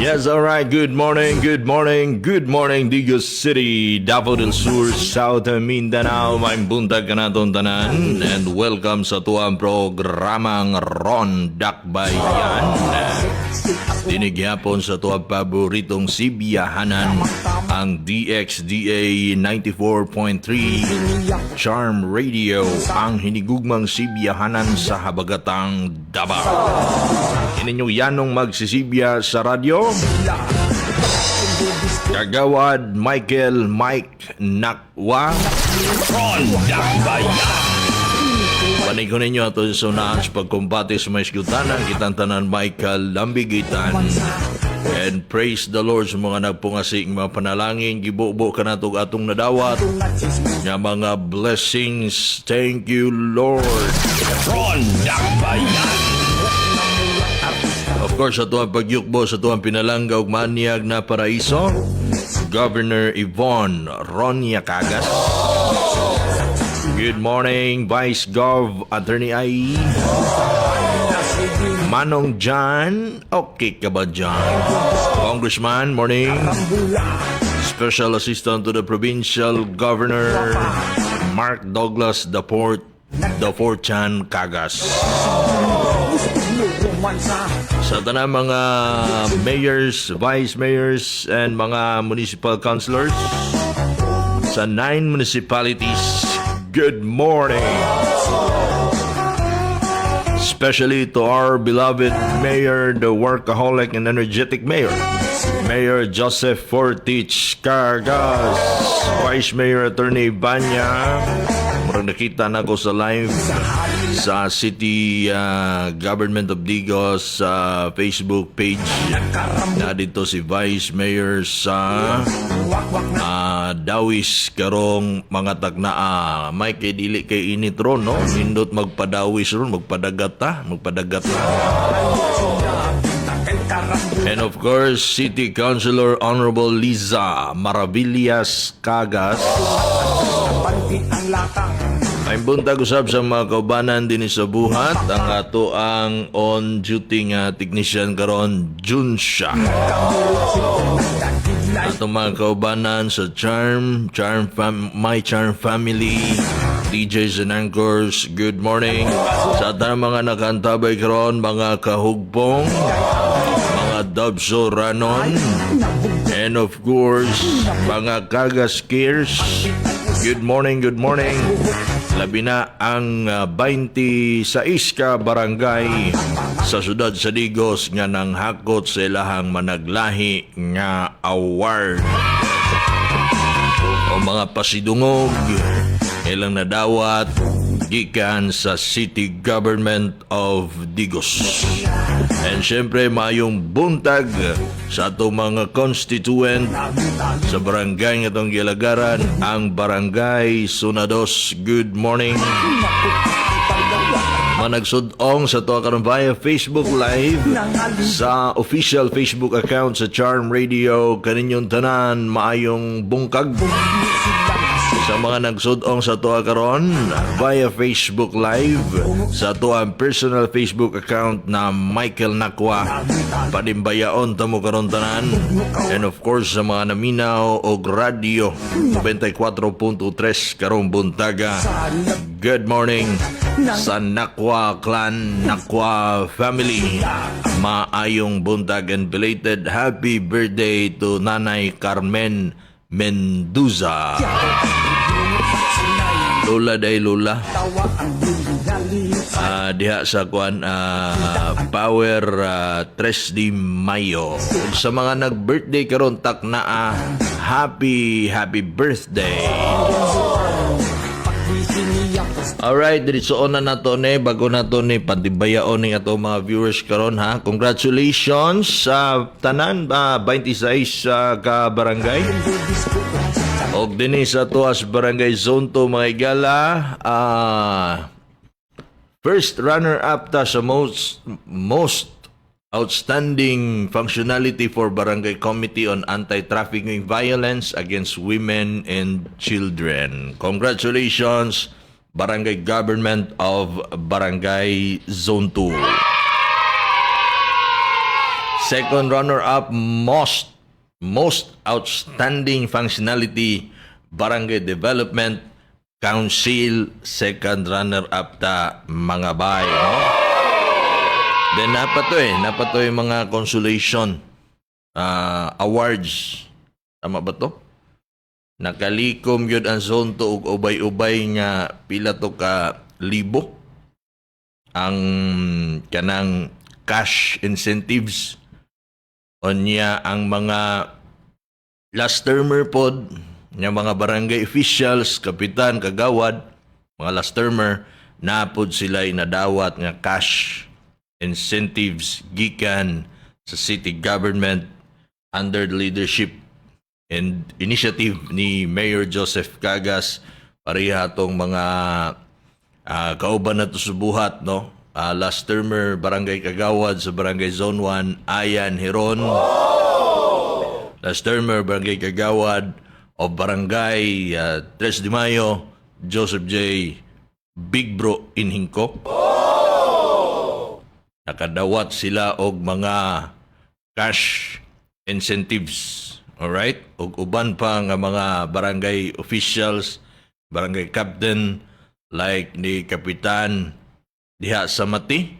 Yes, all right. Good morning, good morning, good morning, Digos City, Davao del Sur, South Mindanao. Maayong buntag kanatong tanan. And welcome sa atuang programang Ron Dakbayan. Dinhi gyapon sa atuang paboritong sibiyahanan, ang DXDA 94.3 Charm Radio, ang hinigugmang sibiyahanan sa habagatang Davao. Ininyo yanong magsisibya sa radyo, Kagawad Michael Mike Nakwa. Ron Dakbayan. Panig ko ninyo ato sa unahan sa pagkumbate sa may sgutanan, kitang tanan Michael Lambigitan. And praise the Lord sa mga nagpungasing mga panalangin, gibubo ka nato atong nadawat nga mga blessings. Thank you, Lord. Ron Dakbayan. Of course, sa tuwang pagyukbo, sa tuwang pinalangga ug maanyag na paraiso, Governor Yvonne Ronia Cagas. Good morning, Vice Gov Attorney Ai. Manong John, okay ka ba, John? Congressman, morning. Special Assistant to the Provincial Governor, Mark Douglas Daport, Daforchan Cagas. Sa tanang mga mayors, vice mayors, and mga municipal councilors sa nine municipalities, good morning. Especially to our beloved mayor, the workaholic and energetic mayor, Mayor Joseph Fortich Cagas, Vice Mayor Attorney Banya. Murag nakita na ko sa live sa City Government of Digos sa Facebook page na dito si Vice Mayor sa Dawis karong mga tagnaa. May kay dili kay init ron, no? Nindot magpadawis ron, magpadagat ta, magpadagat ta. And of course, City Councilor Honorable Liza Maravillas Cagas. Ay buntag usab sa mga kaubanan din sa buhat ang ato ang on duty nga technician karon, Junsha. Ato mga kaubanan sa Charm, Charm Fam, My Charm Family, DJs and anchors, good morning. Sa tanang mga nakaantabay karon, mga kahugpong, mga Dabsoranon, and of course, mga Kagaskirs, good morning, good morning. Labi na ang 26 ka barangay sa siyudad sa Digos nga nanghakot sa ilahang managlahi nga award o mga pasidungog ilang nadawat gikan sa City Government of Digos. And syempre, mayong buntag sa atong mga constituent sa barangay nga atong gilagaran, ang Barangay Sunados. Good morning. Mga nagsudong sa to karon via Facebook Live sa official Facebook account sa Charm Radio, kaninyong tanan, maayong bungkag. Sa mga nagsudong sa tuwa karon via Facebook Live sa tuwa personal Facebook account na Michael Nakwa, panimbayaon tamo karon tanan. And of course, sa mga naminaw og radio 94.3 karong buntaga, good morning sa Nakwa clan, Nakwa family. Maayong buntag and belated happy birthday to Nanay Carmen Mendoza. Lola day, Lola. Diha sa kuan Power 3 de Mayo. Ug sa mga nag-birthday karon taknaa, happy happy birthday. Alright, diretso na nato ni bago nato ni pantibayaon ning ato mga viewers karon ha. Congratulations sa tanan 26 sa ka barangay. Og dinhi sa tuas Barangay Zone 2, mga igala, first runner up ta sa most outstanding functionality for Barangay Committee on Anti-Trafficking Violence Against Women and Children. Congratulations, Barangay Government of Barangay Zone 2. Second runner-up, most outstanding functionality, Barangay Development Council, second runner-up ta, mga bay, no? Then naa pa to yung mga consolation awards. Tama ba to? Nakalikom yun ang Zone 2 og ubay-ubay nga pila to ka libo ang kanang cash incentives. Unya ang mga last termer pod nga mga barangay officials, kapitan, kagawad, mga last termer, napod sila nadawat nga cash incentives gikan sa city government under the leadership and initiative ni Mayor Joseph Cagas. Pareha atong mga kauban na to sa buhat, no? Last termer barangay kagawad sa Barangay Zone 1, Ayan Heron. Last termer barangay kagawad of Barangay Tres de Mayo, Joseph J. Big Bro Inhingko. Nakadawat sila og mga cash incentives. Alright? Ug uban pa nga mga barangay officials, barangay captain like ni Kapitan diha sa Mati,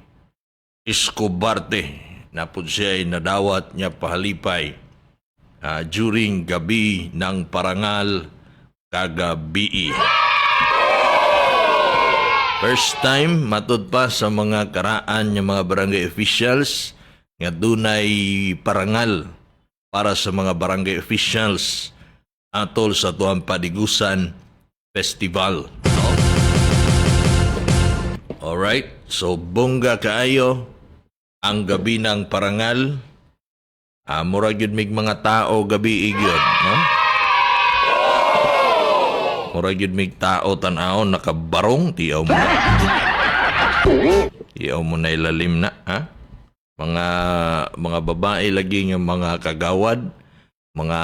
Escobarte, napud siya ay nadawat niya pahalipay during Gabi ng Parangal kagabii. First time, matud pa sa mga karaan ng mga barangay officials nga dunay parangal para sa mga barangay officials atol sa tuang Padigusan Festival. No? Alright, so bongga kaayo ang Gabi ng Parangal. Mura gyud mig mga tao gabii gyud, no? Mura gyud mig tao tan-awon nakabarong, tiyaw mo. Tiyaw mo na ilalim na, ha? Mga babae lagi nga mga kagawad, mga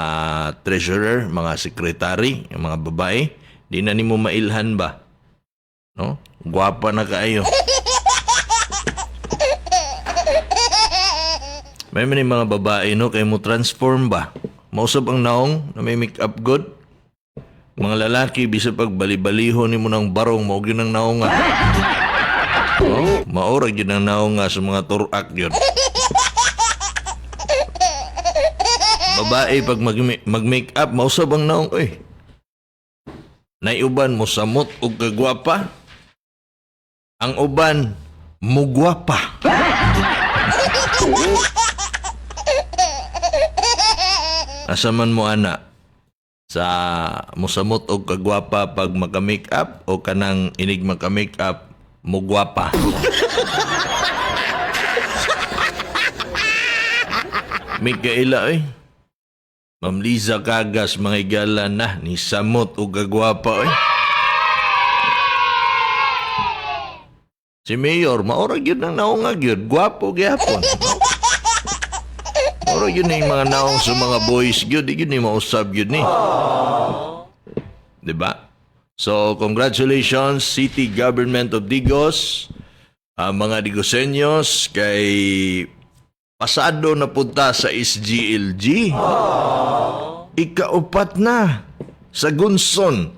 treasurer, mga secretary, yung mga babae, di na nimo mailhan ba? No? Gwapa na kaayo. May mga babae, no, kay mo transform ba? Mausab ang naong na may make-up good. Mga lalaki, bisa pag bali-baliho nimo ng barong, mao gyud ang naong nga. Oh, mao ra gyud ang naong nga sa mga turak yun. Babae pag mag-make up, mausab ang naong oy. Naiuban mo samot og kagwapa. Ang uban mugwapa. Asa man mo ana sa musamot og kagwapa pag maka-make up o kanang inig maka-make up mugwapa? Mikaela oy. Ma'am Liza Cagas, mga igala na ni samot og kagwapa oy. Si Mayor, maura gyud ang naong nga gyud, gwapo gyapon. Maura gyud ni mga naong sa mga boys gyud, di gyud ni mausab gyud ni. Diba? So, congratulations, City Government of Digos, mga Digoseños, kay pasado na punta sa SGLG. Ikaupat na sa Gunson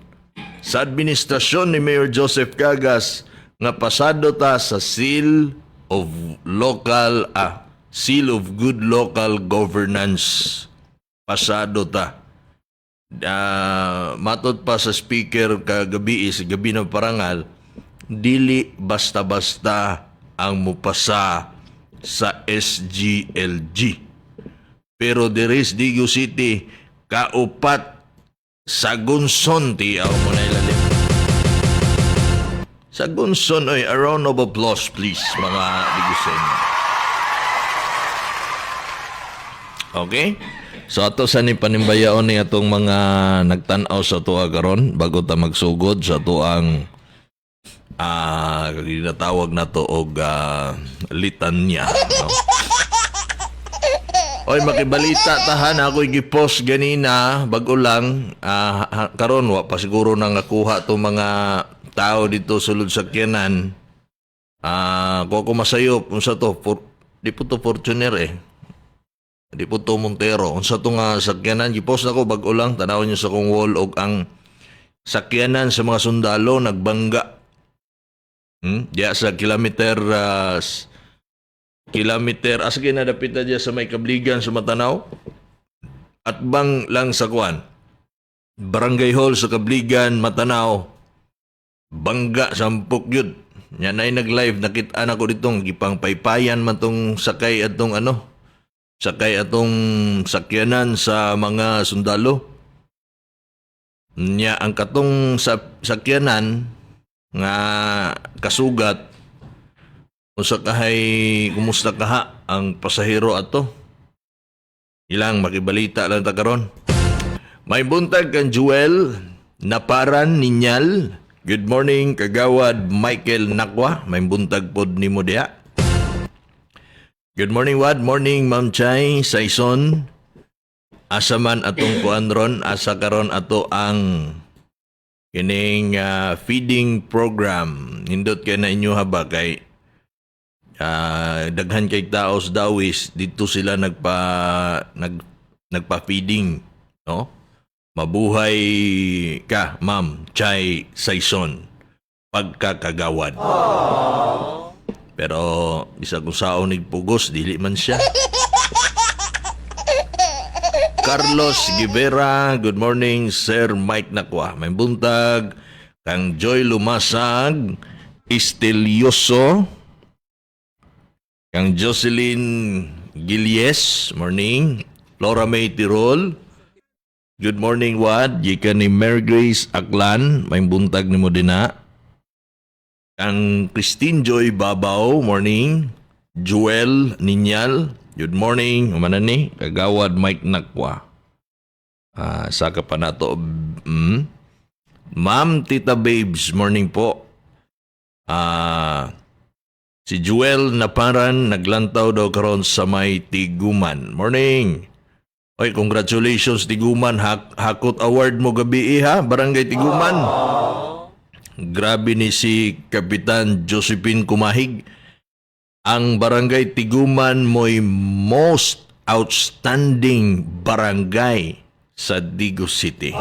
sa administrasyon ni Mayor Joseph Cagas nga pasado ta sa seal of good local governance. Pasado ta. Matod pa sa speaker kagabi sa Gabi ng Parangal, dili basta-basta ang mupasa sa SGLG. Pero diri sa Digos City, kaupat sa Gunson, tiyaw mo na ilalim. Sa Gunson, oy, a round of applause please, mga Digosenyo. Okay? So ato sa ni panimbayaon ni atong mga nagtan-aw sa tuwa karon bago ta magsugod sa tuang ginatawag na to og litanya, no? Oy, makibalita tahan ako gi-post ganina bag-o lang, karon wa pa siguro nang nakuha tong mga tao dito sulod sa sakyanan. Ko ako masayop unsa to for, di po to Fortuner eh. Di po to Montero. Unsa to nga sakyanan, gipost nako bag-o lang, tanawon niyo sa kong wall og ang sakyanan sa mga sundalo nagbangga. Diya sa kilometer kilometer asa kay nadapit na diya sa may Kabligan sa Matanao. At bang lang sa kuan. Barangay Hall sa Kabligan, Matanao. Bangga sampok yun. Nya nay nag-live, nakita na ko ditong gipang paypayan man tong sakay atong ano, sakay atong sakyanan sa mga sundalo. Nya ang katong sa sakyanan nga kasugat, unsa kahay, kumusta kaha ang pasahero ato? Ilang makibalita lang ta karon. May buntag kang Jewel Naparan Ninyal. Good morning, Kagawad Michael Nakwa. May buntag pod nimo diha. Good morning, Wad. Morning, Ma'am Chay Saison. Asa man atong kuan ron, asa karon ato ang kining feeding program? Nindot kay na inyo haba kay daghan kay tao sa Dawis dito sila nagpa-feeding, no? Mabuhay ka, Ma'am Chay Saison, pagkakagawad. Pero bisa kung saon pugos, dili man siya. Carlos Gibera, good morning, Sir Mike Nakwa. May buntag kang Joy Lumasag, Estelioso, kang Jocelyn Gilies, morning. Laura May Tirol, good morning, Wad. Gikan ni Mary Grace Aklan, may buntag nimo dinha. Kang Christine Joy Babaw, morning. Joel Ninyal, good morning. Umana ni, Kagawad Mike Nakwa. Saka pa nato. Ma'am Tita Babes, morning po. Si Joel Naparan naglantaw daw karon sa may Tiguman. Morning. Oy, congratulations, Tiguman. Hakot award mo gabi eh, ha, Barangay Tiguman. Grabe ni si Kapitan Josephine Kumahig. Ang Barangay Tiguman mo'y most outstanding barangay sa Digos City.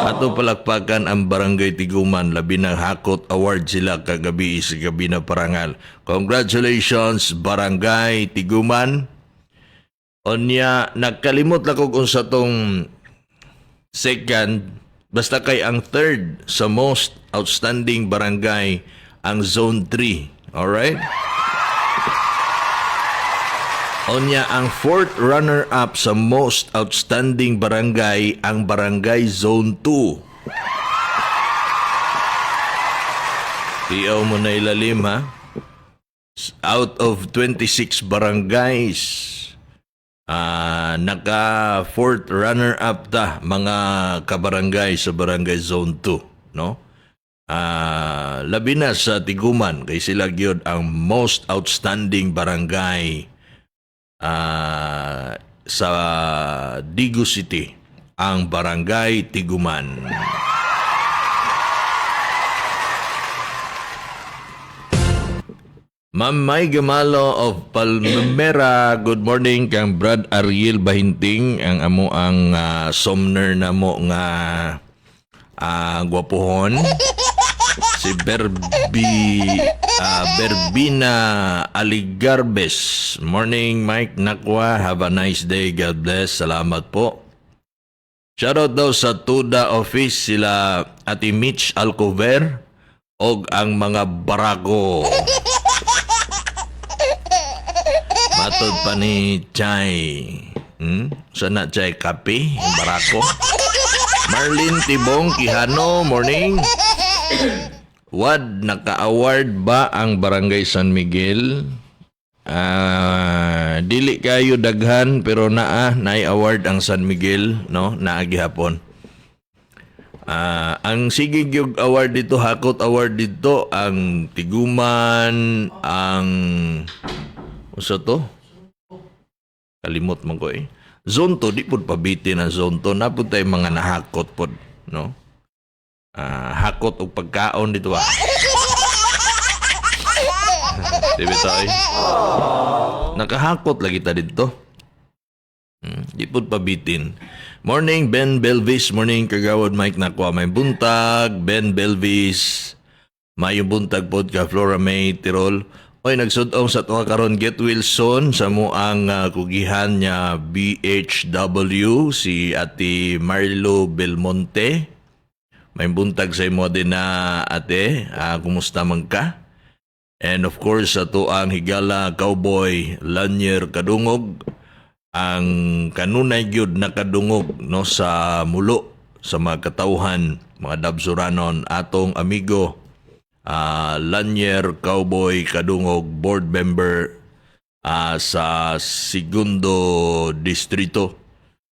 Ato palakpakan ang Barangay Tiguman, labi ng Hakot Award sila kagabi sa gabi na parangal. Congratulations, Barangay Tiguman. Onya, nagkalimot lang kog unsa tong second, basta kay ang third sa most outstanding barangay ang Zone 3. Alright? Onya, ang fourth runner-up sa most outstanding barangay ang Barangay Zone 2. Tiyaw mo na ilalim, ha? Out of 26 barangays, naka fourth runner-up ta mga kabarangay sa Barangay Zone 2, no? Labi na sa Tiguman kay sila gyud ang most outstanding barangay sa Digos City, ang Barangay Tiguman. Ma'am May Gamalo of Palmera, good morning kang Brad Ariel Bahinting, ang amo ang Sumner na mo nga gwapuhon. Si Berbina Aligarbes. Morning, Mike Nakwa. Have a nice day. God bless. Salamat po. Shoutout daw sa Tuda Office sila Ate Mitch Alcover og ang mga barako. Matod pa ni Chay. Sana Chay kape, yung barako. Marlene Tibong Quijano, morning. Wad, naka-award ba ang Barangay San Miguel? Dili kayo daghan pero naa naay award ang San Miguel, no? Naa gihapon. Ang sige gyud award dito, Hakot Award dito ang Tiguman, ang unsa to? Kalimot man ko eh. Zone 2, di pud pabitin ang Zone 2. Naa pud tay mga nahakot pod, no? Hakot og pagkaon dito ah. Di ba tayo? Nakahakot lagi ta dito. Di pud pabitin. Morning, Ben Belvis. Morning, Kagawad Mike Nakwa. May buntag, Ben Belvis. Mayong buntag pod ka, Flora May Tirol. Oy, nagsudong sa tuwa karon, get Wilson sa muang kugihan niya BHW, si Ate Marlo Belmonte. May buntag sa imo din na, ate. Kumusta man ka? And of course, sa tuang higala cowboy Lanier Kadungog, ang kanunay gyud nakadungog, no, sa mulo sa mga katawhan, mga Dabsuranon, atong amigo Lanier Cowboy Kadungog, board member sa Segundo Distrito.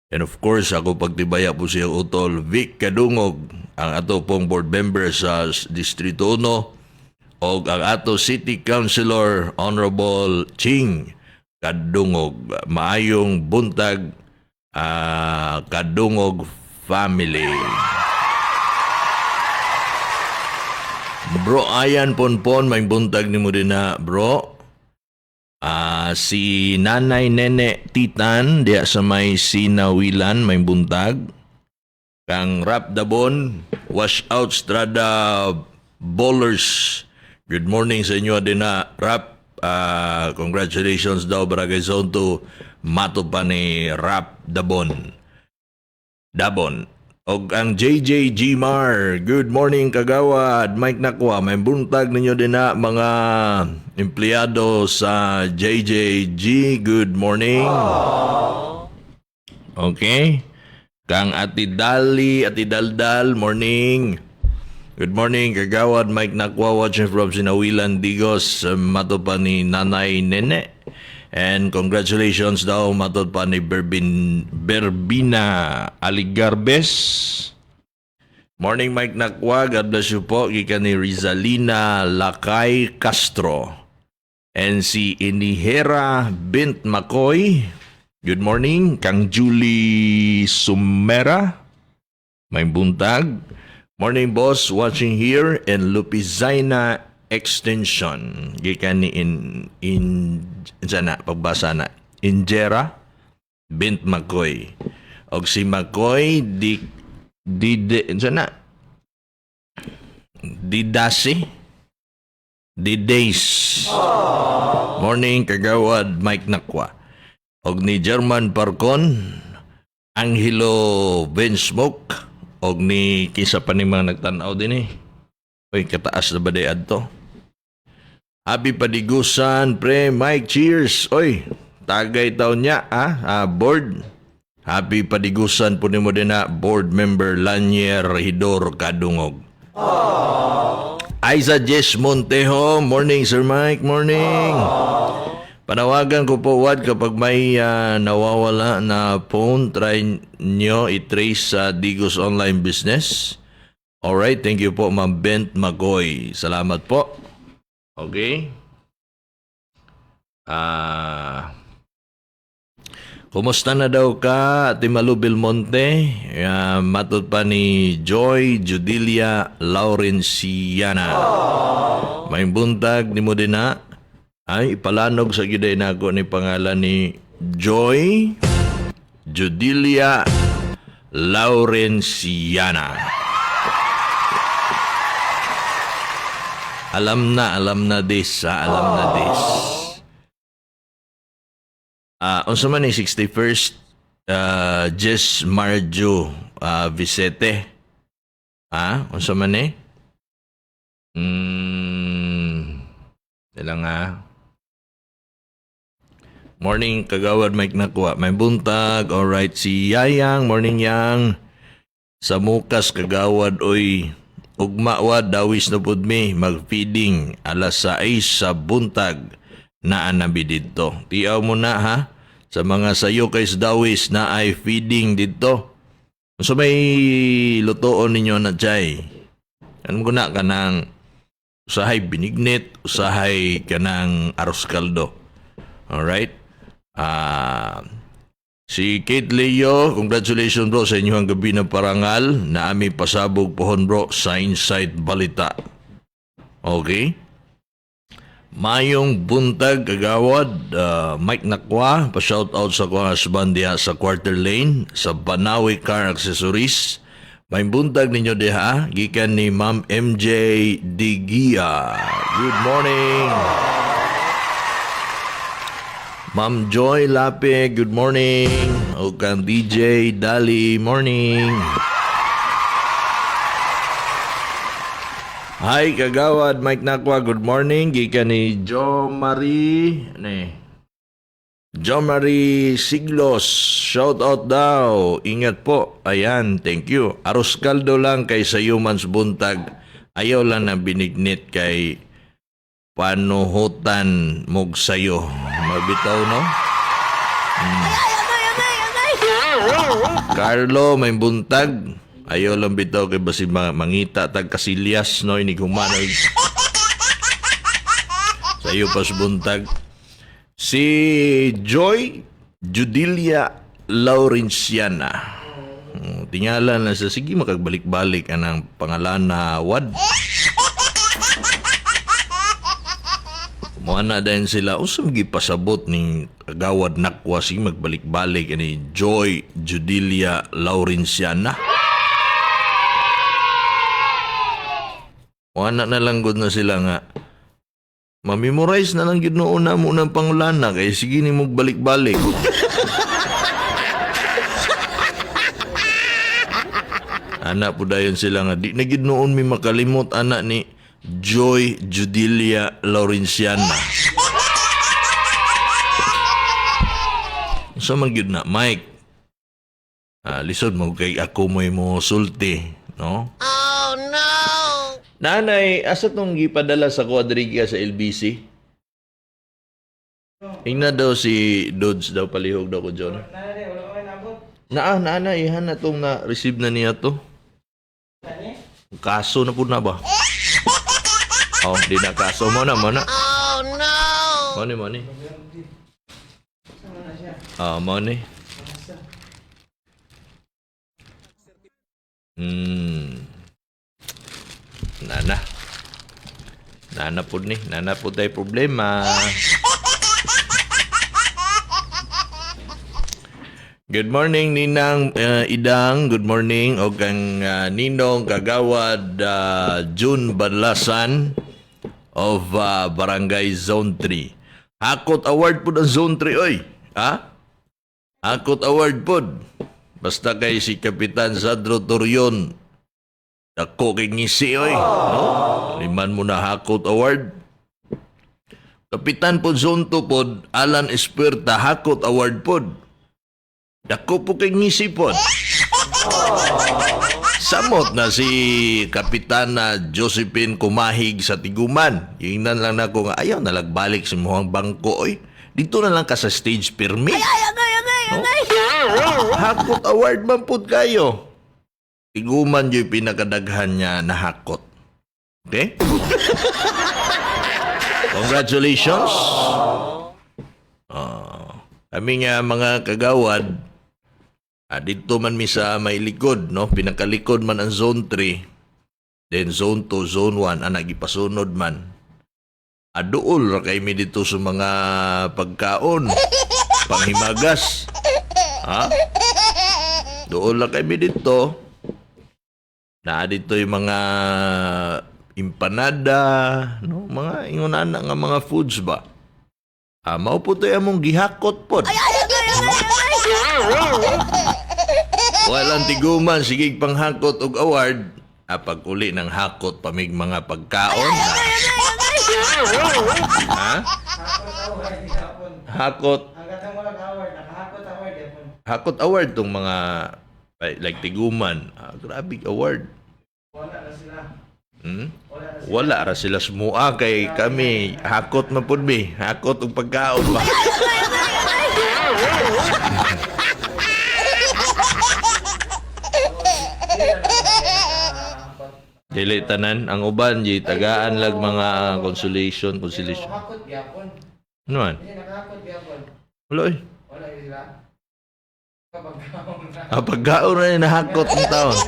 And of course, ako pagtibaya po siya utol Vic Kadungog, ang ato pong board member sa Distrito 1, og ang ato City Councilor Honorable Ching Kadungog. Maayong buntag, Kadungog family. Bro Ayan Ponpon, may buntag nimo din na, bro. Si Nanay Nene Titan diya sa may Sinawilan, may buntag. Kang Rap Dabon, Wash Out Strada Ballers. Good morning sa inyo din na, Rap. Congratulations daw, Barangay Zone 2. Mato pa ni Rap Dabon. Dabon. Og ang JJ Gmar, good morning, Kagawad Mike Nakwa, may buntag ninyo din na, mga empleyado sa JJG, good morning. Okay. Kang Ati Dali, Ati Daldal, morning. Good morning, Kagawad Mike Nakwa, watching from Sinawilan, Digos, mato pa ni Nanay Nene. And congratulations daw, matod pa ni Berbina Aligarbes. Morning, Mike Nakwa, God bless you po. Gikan ni Rizalina Lakay Castro. And si Inihera Bint Makoy. Good morning. Kang Julie Sumera. May buntag. Morning, boss, watching here in Lupizaina Extension. Gikan ni in sana pagbasa na Injera Bint Makoy. Og si Makoy di sana Didasi Di Days. Morning, Kagawad Mike Nakwa. Og ni German Parcon, Angelo Vinsmoke, og ni kisa pa ni mga nagtanaw din eh. Uy, kataas na ba di adto? Happy Padigusan, pre Mike, cheers. Oy, tagay taon niya, board. Happy Padigusan po nimo din na, board member Lanier Hidor Kadungog. Aiza Jess Montejo, morning, Sir Mike, morning. Panawagan ko po, Wad, kapag may nawawala na phone, try nyo i-trace sa Digos Online Business. Alright, thank you po, Ma'am Bent Magoy. Salamat po. Okay. Kumusta na daw ka, Ate Malu Belmonte? Matod pa ni Joy Judilia Laurenciana. May buntag ni mo din na. Ay, ipalanog sa giday na ako ni pangalan ni Joy Judilia Laurenciana. Alam na this, ha? Alam na this. Unsa man ni 61st Jess Marjo Vicete? Unsa man ni? Ilang nga. Morning, Kagawad Mike Nakwa. May buntag. Alright, si Yayang. Morning, Yang. Sa mukas, Kagawad, oy. Ugma wa, dawis na pud mi. Mag-feeding. Alas 6 sa buntag. Naanabi dito. Tiyaw mo na, ha? Sa mga sayo kay sa dawis na ay feeding dito. So may lutoon ninyo na chay. Ano ko na kanang usahay binignit, usahay kanang aros kaldo. Alright? Si Kate Leo, congratulations, bro, sa inyong gabi ng parangal na ami pasabog pohon, bro, sa Insight Balita. Okay? Mayong buntag, kagawad, Mike Nakwa, pa-shout out sa akong husband diha sa Quarter Lane sa Banawi Car Accessories. May buntag ninyo diha, gikan ni Ma'am MJ Digia. Good morning. Ma'am Joy Lape, good morning. O kang DJ Dali, morning. Hi, kagawad Mike Nakwa, good morning. Gikan ni Jo Marie, ni Jo Marie Siglos, shout out daw. Ingat po. Ayan, thank you. Aros kaldo lang kay sa humans buntag. Ayaw lang na binignit kay panuhutan mog sayo. Mabitaw, no? Carlo, may buntag. Ayaw lang bitaw kay basi mangita tag kasilyas, no? Inig humanoid. Sayo pas buntag. Si Joy Judilia Laurenciana. Tingala na sa sige makagbalik-balik anang pangalan na wad. Mo na din sila usam gipasabot ning kagawad Nakwa, sige magbalik-balik ani Joy Judilia Laurenciana. Wala na lang gud na sila nga mamemorize na lang gid noon na mo ng pangulana kay sige ni mo balik-balik. Ana po dayon sila nga di na gid noon mi makalimot ana ni Joy Judilia Laurenciana. Sa man gyud na Mike. Ah, lisod mo kay ako mo'y mo sulti, no? Oh no! Nanay, asa tong gipadala sa kuadriga sa LBC? Ingna daw si Dodds daw, palihog daw ko John. Naa, naa na, ihan na tong na-receive na niya to. Kaso na po na ba? Oh, di na kaso. Mo na, mo na. Oh no! Mo ni, mo ni. Ah, mo ni. Nana. Nana po ni. Nana po tayo problema. Good morning, Ninang Idang. Good morning. O kang Ninong Kagawad June Banlasan of Barangay Zone 3. Hakot Award po ang Zone 3, oy. Ha? Hakot Award po. Basta kay si Kapitan Sandro Torion. Dako kay ngisi, oy. No? Liman mo na Hakot Award. Kapitan po Zone 2 po, Alan Esperta, Hakot Award po. Dako po kay ngisi po. Samot na si Kapitana Josephine Kumahig sa Tiguman. Ingnan lang nako nga ayaw na lagbalik sa muhang bangko oy. Dito na lang ka sa stage permit. No? Hakot award man pud kayo. Tiguman yung pinakadaghan niya na hakot. Okay? Congratulations. Kami nga mga kagawad, dito man mi sa may likod, no? Pinakalikod man ang Zone 3. Then Zone 2, Zone 1, ang nagipasunod man. Aduol ra kay mi dito sa mga pagkaon. Panghimagas. Ha? Dool ra kay mi dito. Naa dito yung mga empanada, no? Mga ingon ana nga mga foods ba? Ah, mao po to'y among gihakot pod. Walang tiguman, sige panghakot og award. Ah, pag uli ng hakot, pamig mga pagkaon. Ha? Hakot. Hakot award tong mga like tiguman. Ah, grabe award. Wala ra sila sumua kay kami hakot man pud mi. Hakot og pagkaon ba. Dili tanan ang uban di tagaan lag mga consolation, consolation. Hakot gyapon. Ano man? Hindi nakahakot gyapon. Wala eh. Wala yun sila. Kapag na. Ah, pagkaon na yung nahakot ng taon.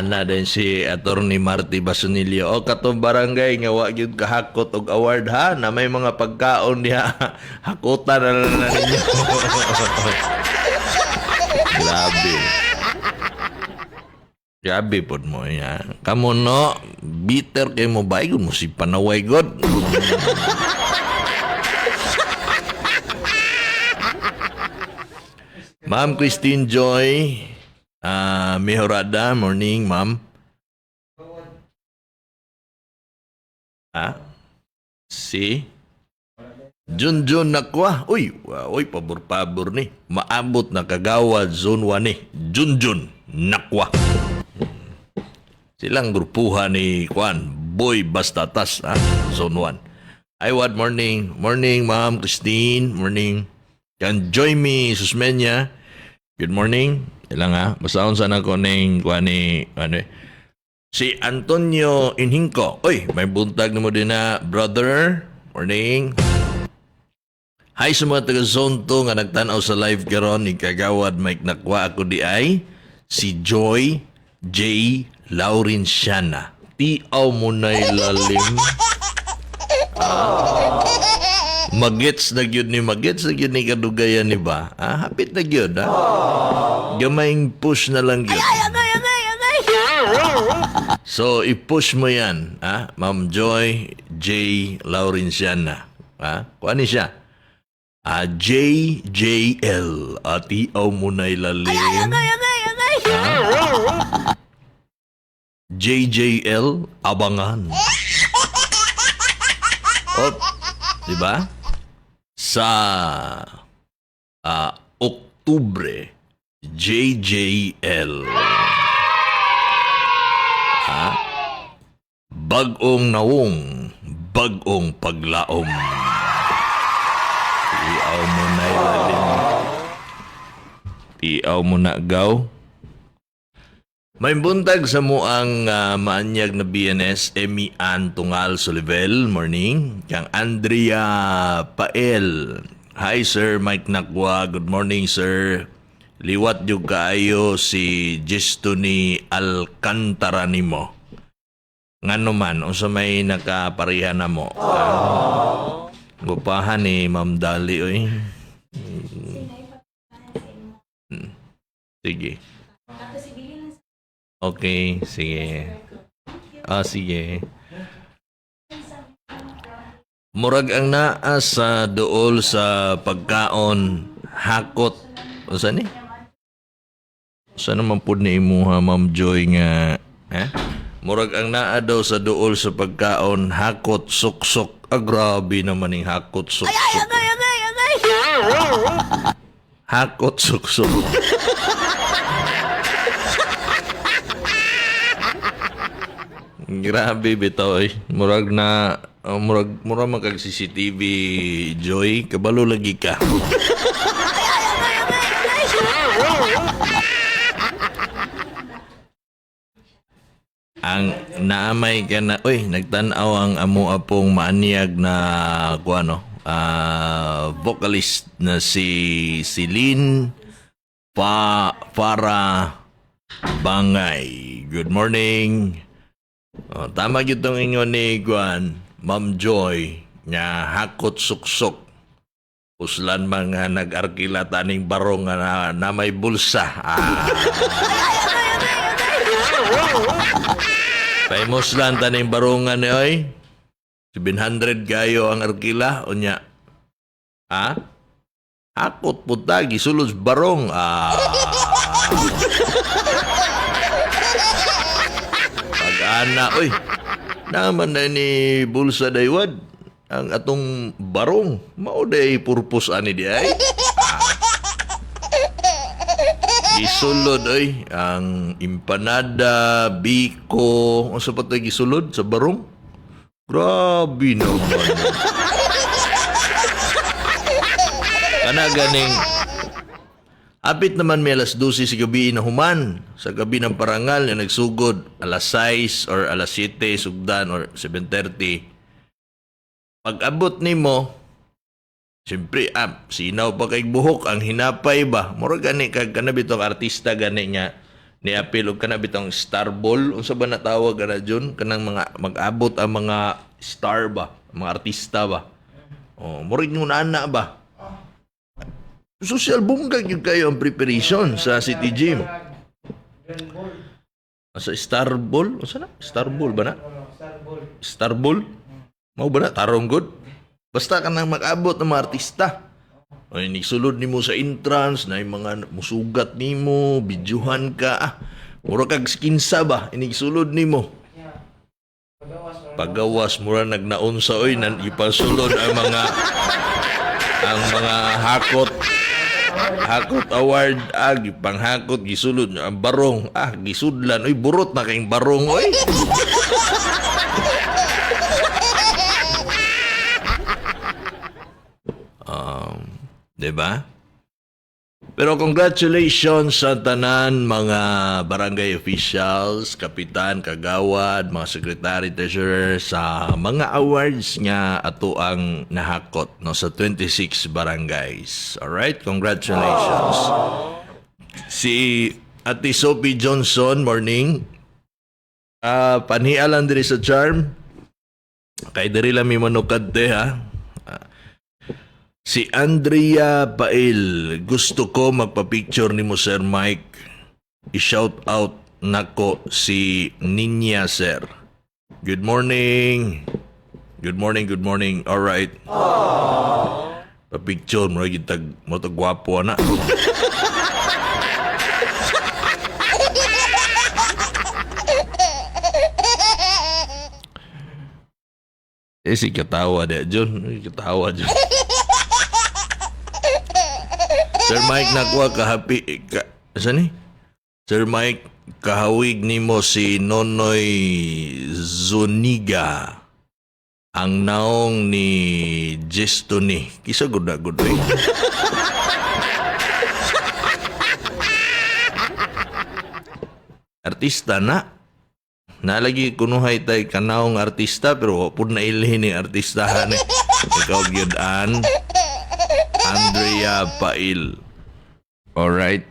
Ana din si Attorney Marty Basunilio. O katong barangay nga wa gyud kahakot og award ha, na may mga pagkaon diha. Hakutan na lang na ninyo. Grabe. Grabe pod mo ya. Kamo no, bitter kay mo ba mo si panaway god. Ma'am Christine Joy, Mejorada, morning, ma'am. Ah? Si? Junjun Nakwa. Uy, uy, pabor-pabor ni. Maabot na kagawad Zone 1 ni. Junjun Nakwa. Silang grupuha ni Kwan, Boy Bastatas, ha? Zone 1. Ay, what morning. Morning, ma'am Christine. Morning. Can join me, Susmenya. Good morning. Ilang ha? Basahon sana ko ning kuan ni ano eh. Si Antonio Inhinko. Uy, may buntag na mo din na, brother. Morning. Hi sa mga taga Zone 2 nga nagtan-aw sa live karon ni Kagawad Mike Nakwa ako di ay si Joy J. Laurenciana. Tiaw mo na'y lalim. Magets na gyud ni magets na gyud ni kadugayan ni ba? Ah, hapit na gyud ha. Gamayng push na lang gyud. So i-push mo 'yan, ha? Ma'am Joy J. Laurenciana. Ha? Kuan ni siya? Ah, JJL. At iaw mo na'y lalim. Ah? JJL, abangan. Op, di ba? Sa Oktubre, JJL. Ha? Bagong nawong, bagong paglaom. Tiaw mo na ilalim. Tiaw mo na gaw. May buntag sa muang maanyag na BNS, Emmy Ann Tungal Solivel, morning. Kang Andrea Pael. Hi Sir Mike Nakwa, good morning sir. Liwat yung kaayo si Gestony Alcantara nimo. Ngano man, unsa may nakapareha na mo. Gupahan ni Ma'am Dali oy. Sige. Okay, sige. Ah, sige. Murag ang naa sa duol sa pagkaon hakot. Unsa ni? Unsa naman pud ni imuha Ma'am Joy nga eh? Murag ang naa daw sa duol sa pagkaon hakot suksok. Ah, grabe naman ning hakot suksok. Hakot suksok. Grabe bitaw eh. Murag na murag murag man kag CCTV Joy, kabalo lagi ka. Ang naamay ka na, uy, nagtan-aw ang amo apong maanyag na kuano, vocalist na si Celine Farah Bangay. Good morning. Oh, tama gyud tong ingon ni Guan, Ma'am Joy, nga hakot suksok. Uslan mga nag-arkila taning barong nga na may bulsa. Ah. Pahimuslan taning barongan ni oy. 700 kayo ang arkila unya. Ha? Hakot puta gisulod sa barong. Ah. Pag-ana, oy. Naman na ni bulsa daywad ang atong barong. Mao day purpose ani di ay. Gisulod oy ang empanada, biko, unsa pa tay gisulod sa barong? Grabe naman. Kana ganing Apit naman may alas 12 sa gabi na human. Sa gabi ng parangal na nagsugod alas 6 or alas 7 sugdan or 7:30. Pag abot nimo, siyempre, sinaw pa kay buhok, ang hinapay ba? Mura gani kag kana bitong artista gani nga Niapil og kana bitong star ball, unsa ba natawag kana, Jun? Kanang mga mag-abot ang mga star ba, mga artista ba. Oh, murag yung ana ba. Social, bongga gyud kayo ang preparation sa City Gym. Grand Ball. Sa Star Ball, unsa na? Star Ball ba na? Ano, Star Ball. Star Ball? Mao ba na? Tarong good? Basta ka nang mag-abot ng mga artista. Ay, nigsulod nimo sa entrance, na yung mga musugat nimo, bidyuhan ka. Ah, mura kag skinsa ba? Inigsulod nimo. Yeah. Pagawas or Pagawas, mura nagnaon sa oy, nan ipasulod ang mga hakot hakot award, ah, gipanghakot, gisulod ang barong, ah, gisudlan, oy, burot na kayong barong, oy. 'Di ba? Pero congratulations sa tanan mga barangay officials, kapitan, kagawad, mga secretary, treasurer sa mga awards nga ato ang nahakot, no, sa 26 barangays. All right, congratulations. Si Ate Sophie Johnson, morning. Ah, panhialan diri sa Charm. Kay diri lang mi manukad te ha. Si Andrea Pail, "Gusto ko magpa-picture nimo, Sir Mike. I-shout out nako si Ninya, sir. Good morning." Good morning, good morning. All right. Pa-picture mo tag mo tag gwapo na. Eh si katawa de John, katawa John. "Sir Mike, nakuha ka happy ka, saan ni? Sir Mike, kahawig nimo si Nonoy Zuniga. Ang naong ni Gestoni." Kisa gud na gud eh. Artista na. Nalagi kunuhay tay kanaong artista pero wa pud na ilhin ni artistahan eh. Ikaw gyud an Andrea Pail. Alright.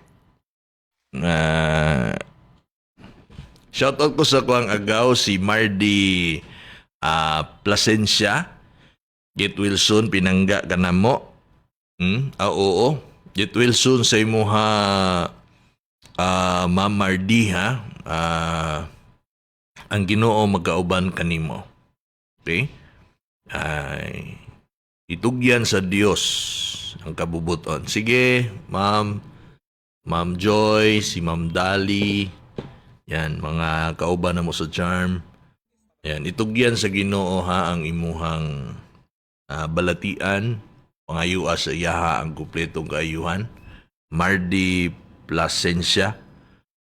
Shoutout ko sa kuang agaw si Mardy Plasencia. Get well soon, pinangga ka na mo. Ah, oo. Get well soon sa imuha, Ma'am Mardy ha. Ang Ginoo magkauban kanimo. Okay? Ay, itugyan sa Dios ang kabubuton. Sige, Ma'am, Ma'am Joy, si Ma'am Dali, yan, mga kauban na mo sa Charm. Yan, itugyan sa Ginoo ha ang imuhang balatian, pangayua sa iyaha ang kumpletong kaayuhan. Mardy Plasencia,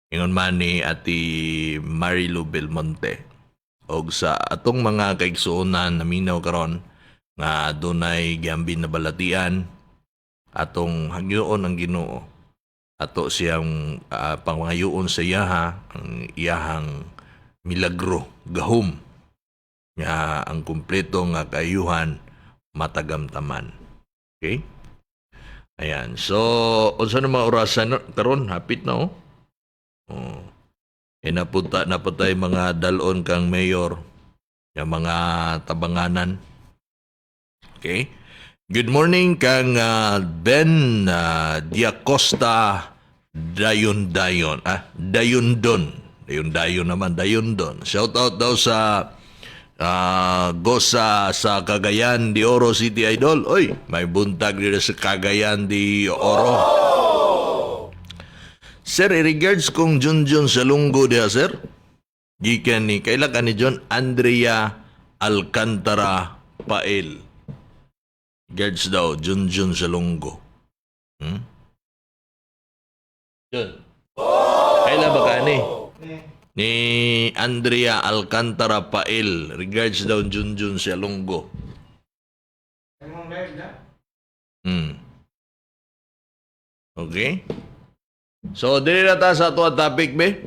ingon man ni Ate Marilu Belmonte. Og sa atong mga kaigsuonan naminaw karon nga dunay giambin na balatian, atong hangyoon ang Ginoo. Ato siyang pangayoon sa iyaha ang iyahang milagro, gahom nga ang kumpleto nga kaayuhan matagamtaman. Okay? Ayan. So, unsa na mga orasan karon? Hapit na oh. Oh. E napunta na po tayo mga dalon kang mayor, yung mga tabanganan. Okay? Good morning kang Ben Diacosta Dayon Dayon. Ah, Dayondon. Dayon Dayon naman, Dayondon. Shout out daw sa Gosa sa Cagayan de Oro City, Idol. Oy, may buntag dito sa Cagayan de Oro. "Sir, in regards kung Junjun sa Lunggo diha, sir." Gikan ni, kailan ka ni John Andrea Alcantara Pael. Regards daw, Junjun sa Lunggo. John. Kailan ba ka ni? Ni. Ni Andrea Alcantara Pael. Regards daw Junjun sa Lunggo. Imong live na? Okay? So, dili na ta sa ato ang topic, be.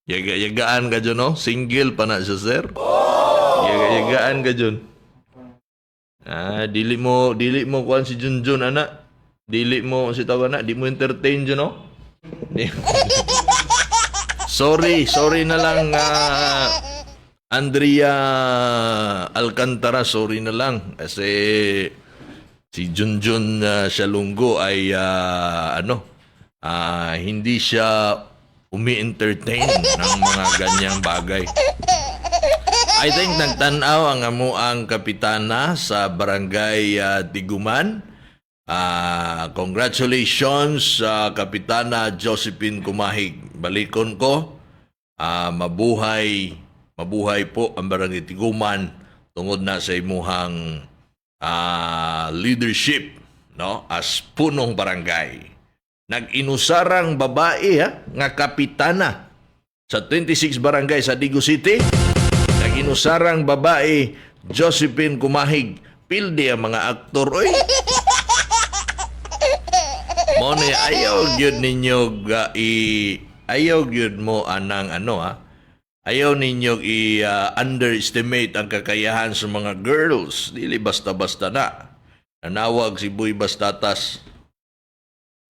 Yaga, yagaan ka dyan, no? Single pa na siya, sir. Yaga, yagaan ka dyan. Ah, dili mo kuan si Junjun, ana. Dili mo si tawag na, di mo entertain dyan, no? Sorry, sorry na lang, Andrea Alcantara, sorry na lang kasi si Junjun Shalungo ay ano, hindi siya umi-entertain ng mga ganyang bagay. I think nagtanaw ang amuang kapitana sa Barangay Tiguman. Congratulations sa Kapitana Josephine Kumahig. Balikon ko, mabuhay, mabuhay po ang Barangay Tiguman tungod na sa imuhang leadership, no, as punong barangay. Nag-inusarang babae ha, nga kapitana sa 26 barangay sa Digos City. Nag-inusarang babae, Josephine Kumahig. Pildi ang mga aktor, oy. Mo ni ayaw gyud ninyo ayaw gyud mo anang ano ha. Ayaw ninyo i underestimate ang kakayahan sa mga girls. Dili basta-basta na. Nanawag si Boy Bastatas.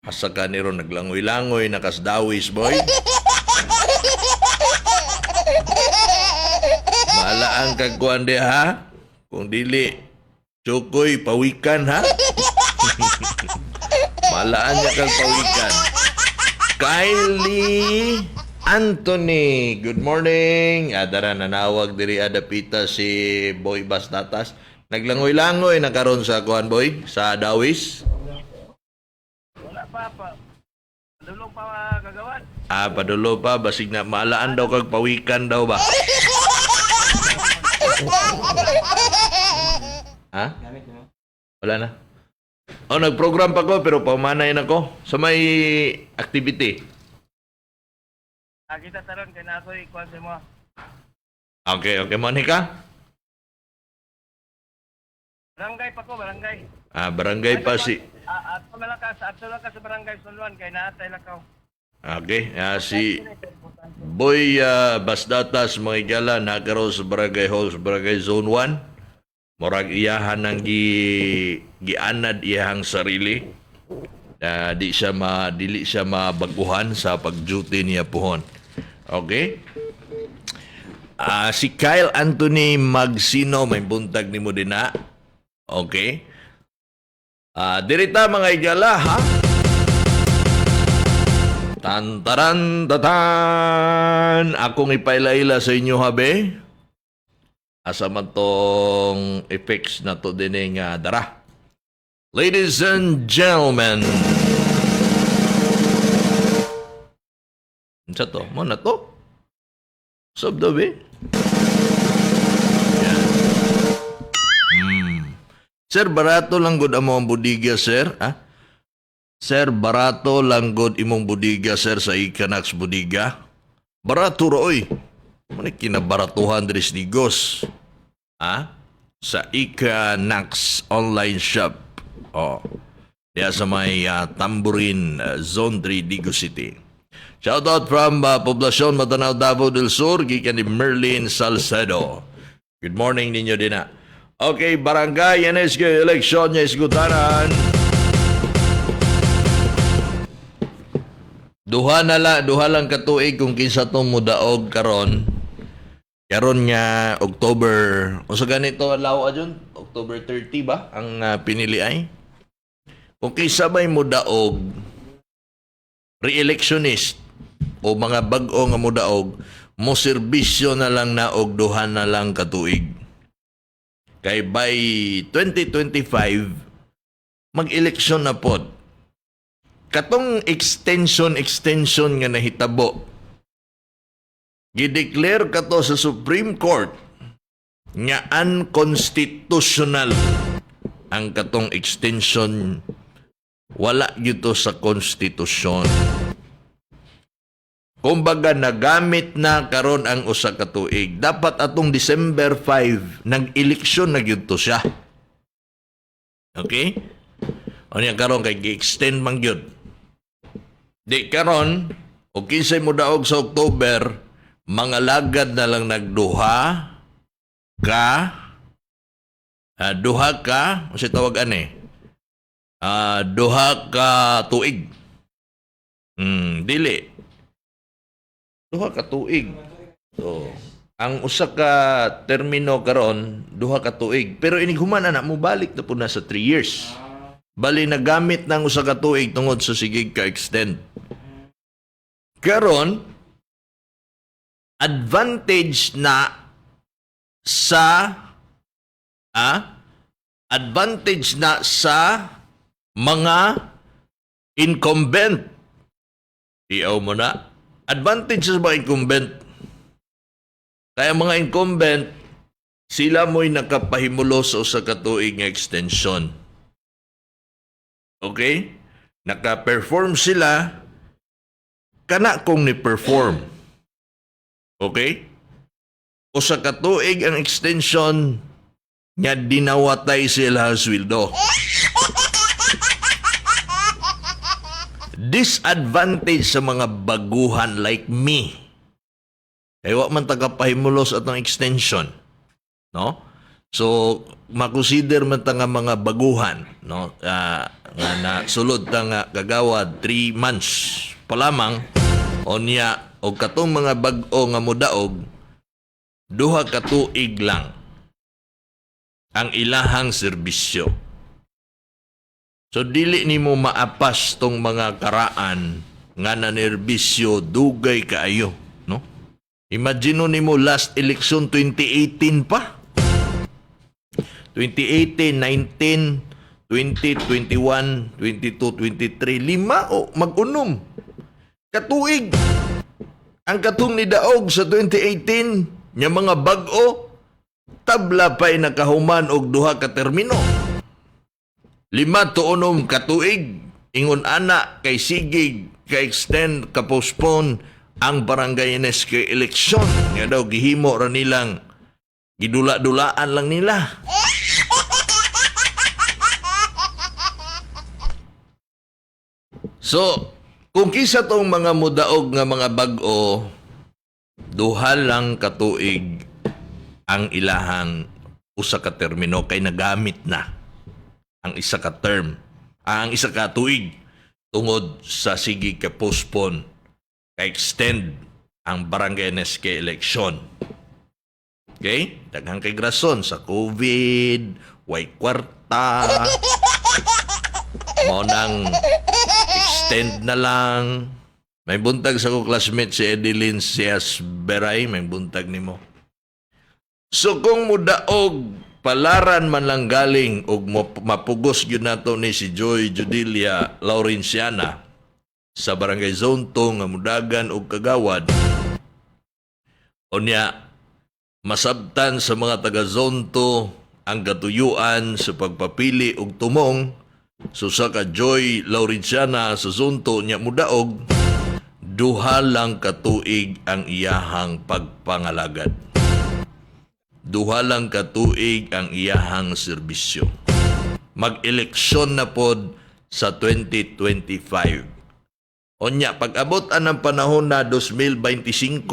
Asa ka ni ron naglangoy-langoy, nakasdawis, boy. Malaan kag kuan di ha. Kung dili, tsukoy, pawikan ha. Malaan niya kang pawikan. Kylie Anthony, good morning. Adara nanawag diri adapita si Boy Bastatas. Naglangoy-langoy na karon sa kuan, boy, sa Dawis. Wala pa pa. Dulong pa mga kagawan. Ah, padulo pa basig na maalaan daw kag pawikan daw ba? Ha? Wala na. Oh, nagprogram pa ko pero pamanay na ko sa may activity. Ah, kita taron kay nakoy kuan sa mo. Okay. Monica? Barangay pa ko, barangay. Ah, barangay pa si. Ah, ato lang ka sa barangay Suluan kay naatay lakaw. Okay, si Boy Basdatas, mga igala, nakaroon sa Barangay Hall sa Barangay Zone 1. Murag iyahan ang gianad iyahang sarili. Di siya ma dili siya mabaguhan sa pag-duty niya puhon. Okay? Si Kyle Anthony Magsino, may buntag nimo din na. Okay? Dirita mga igala ha. Tantaran tatan! Akong ipailaila sa inyo habe. Asa man tong effects na to din nga dara. Ladies and gentlemen. Unsa to? Mo na to? Sub daw eh. Yan. Sir, barato lang gud amo ang budiga, sir. Ah? Sir, barato lang gud imong budiga, sir, sa Ikanax Budiga. Barato ra, oy. Muna kinabaratuhan diri sa Digos. Ha? Sa Ikanax online shop. Oh. Diya sa may Tamborin, Zone 3, Digos City. Shout out from Poblacion Matanao, Davao del Sur, gikan ni Merlin Salcedo. Good morning ninyo din na. Okay, Barangay NSK election niya isgutaran. Duha na la, duha lang katuig kung kinsa tong mudaog karon. Karon nga October, unsa ganito adlaw adyon? October 30 ba ang pinili ay? Kung kinsa may mudaog re-electionist o mga bag-o nga mudaog, mo serbisyo na lang na og duha na lang katuig. Kay by 2025 mag-eleksyon na pod. Katong extension extension nga nahitabo, gideclare kato sa Supreme Court nga unconstitutional ang katong extension, wala gyud to sa konstitusyon. Kumbaga nagamit na karon ang usa ka tuig. Dapat atong December 5 nag-eleksyon na gyud to siya. Okay? Unya karon kay gi-extend man gyud. Di karon og kinsay mo daog sa October, mga lagad na lang nagduha ka duha ka, unsa tawag ani? Duha ka tuig. Dili. Duha ka tuig. So, ang usa ka termino karon duha ka tuig. Pero inig human ana mo balik na pud na sa 3 years. Bali nagamit ng usa ka tuig tungod sa sigig ka extend. Karon advantage na sa advantage na sa mga incumbent. Iyaw mo na. Advantage sa mga incumbent. Kaya mga incumbent, sila mo'y nakapahimulos sa usa ka tuig nga extension. Okay? Naka-perform sila kana kung ni-perform. Okay? Usa ka tuig ang extension nga dinawatay sila sweldo. Disadvantage sa mga baguhan like me. Kay wa man ta kapahimulos atong extension. No? So, makonsider man ta nga mga baguhan, no? Nga na sulod ta nga kagawad 3 months pa lamang, unya og katong mga bag-o nga modaog, 2 ka tuig lang ang ilahang serbisyo. So dili nimo maapas tong mga karaan nga nanerbisyo dugay kaayo, no? Imagine nimo last election 2018 pa. 2018, 19, 20, 21, 22, 23, 5 o mag-unom. Katuig. Ang katong nidaog sa 2018 nya mga bag-o, tabla pa'y nakahuman og 2 ka termino. 5 to 6 katuig, ingon ana kay sigig, ka-extend, ka-postpone ang barangay NSK election. Nga daw gihimo ra nilang gidula-dulaan lang nila. So, kung kisa tong mga mudaog nga mga bag-o, 2 lang katuig ang ilahang usa ka termino kay nagamit na ang isa ka term, ang isa ka tuig tungod sa sige ka postpone, ka extend ang barangay NSK election. Okay? Daghang kay rason sa COVID, way kwarta, mao nang extend na lang. May buntag sa ko classmate si Edeline Sias Beray, may buntag nimo. So kung mudaog, palaran man lang galing og mapugos gyud nato ni si Joy Judelia Laurenciana sa Barangay Zone 2 nga mudagan og kagawad. Unya, masabtan sa mga taga Zone 2 ang katuyuan sa pagpapili og tumong so sa ka Joy Laurenciana sa Zone 2 nya mudaog, 2 lang katuig ang iyahang pagpangalagad. 2 lang katuig ang iyahang serbisyo. Mag-eleksyon na pod sa 2025. Onya, pag-abot ang panahon na 2025,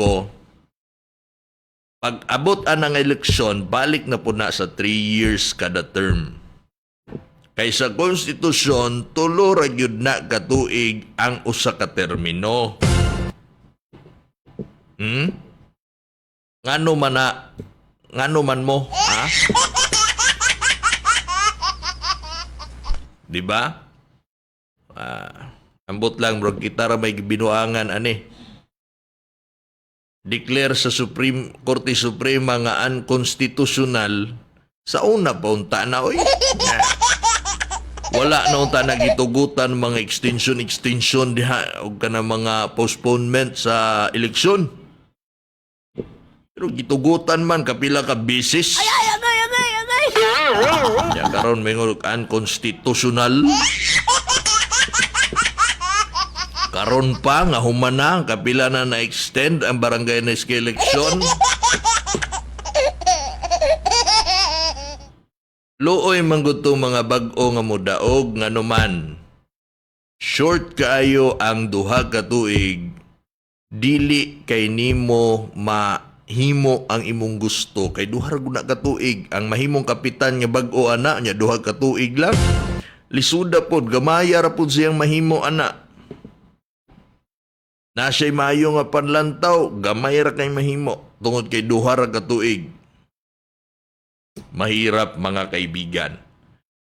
pag-abot ang eleksyon, balik na po na sa 3 years kada term. Kay sa konstitusyon, tulo ra gyud na katuig ang usa ka termino. Ngano man na, ngano man mo, ha? Di ba? Ambot lang bro, kita ra may binuangan ani. Declare sa Supreme Korte Suprema nga unconstitutional sa una pa unta na oy. Wala na unta nagitugutan mga extension extension diha og kana mga postponement sa eleksyon. Pero gitugutan man kapila ka bisis. Ay, agay, agay, agay. Ya karon may ngulog unconstitutional. Karon pa nga human na kapila na na-extend ang barangay na election. Luoy man gud tong mga bag-o nga modaog nga numan. Short kaayo ang 2 ka tuig, dili kay nimo mahimo ang imong gusto kay 2 ra gud na ka tuig ang mahimong kapitan nga bag-o ana nya 2 ka tuig lang. Lisuda pod, gamaya ra pod siyang mahimo ana. Na siya'y maayo nga panlantaw, gamay ra kay mahimo tungod kay 2 ra ka tuig. Mahirap, mga kaibigan.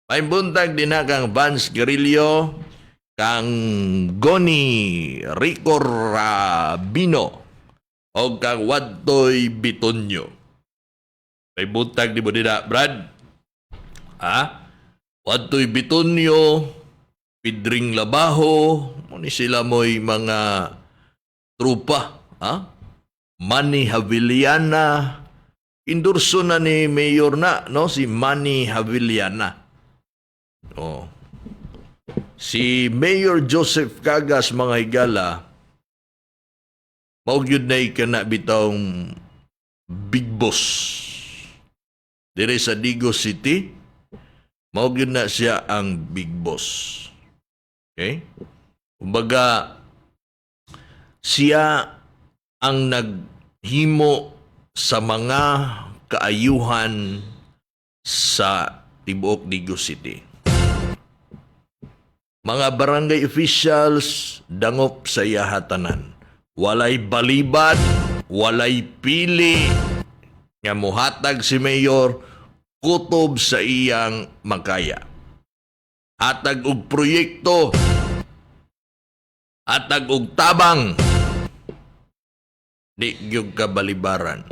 May buntag din na kang Vance Garillo, kang Goni Rico Rabino, o kang Wadtoy Bitonyo. May buntag di mo din na, Brad? Ha? Wadtoy Bitonyo, Pidring Labaho, mo ni sila mo'y mga trupa. Ha? Manny Haviliana, endorso na ni Mayor na, no? Si Manny Haviliana. Oh. Si Mayor Joseph Cagas, mga higala, mao gyud na kana bitawng big boss. Dire sa Digos City, mao gyud na siya ang big boss. Okay? Kumbaga, siya ang naghimo sa mga kaayuhan sa tibuok Digos City. Mga barangay officials dangop sa iyahatanan. Walay balibad, walay pili nga muhatag si Mayor, kutob sa iyang makaya. Hatag og proyekto, hatag og tabang, di gyud ka balibaran.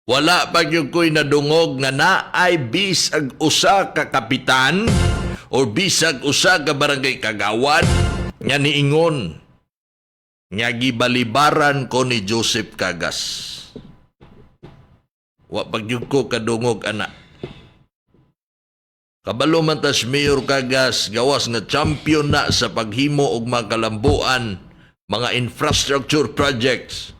Wala pa gyud ko'y nadungog nga naay bisag usa ka kapitan or bisag usa ka barangay kagawad nga niingon nga gibalibaran ko ni Joseph Cagas. Wa pa gyud ko kadungog ana. Kabalo man tas Mayor Cagas, gawas nga champion na sa paghimo og mga kalambuan, mga infrastructure projects.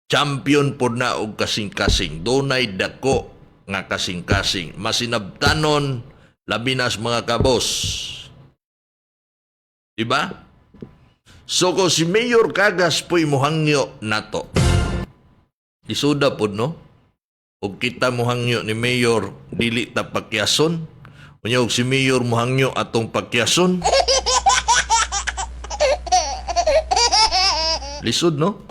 Champion pod na og kasing-kasing. Dunay dako nga kasing-kasing. Masinabtanon, labi na sa mga kabos. Diba? So kung si Mayor Cagas po'y muhangyo nato, isuda pod, no? Og kita muhangyo ni Mayor, dili ta pakyason. Unya og si Mayor muhangyo, atong pakyason. Lisod, no?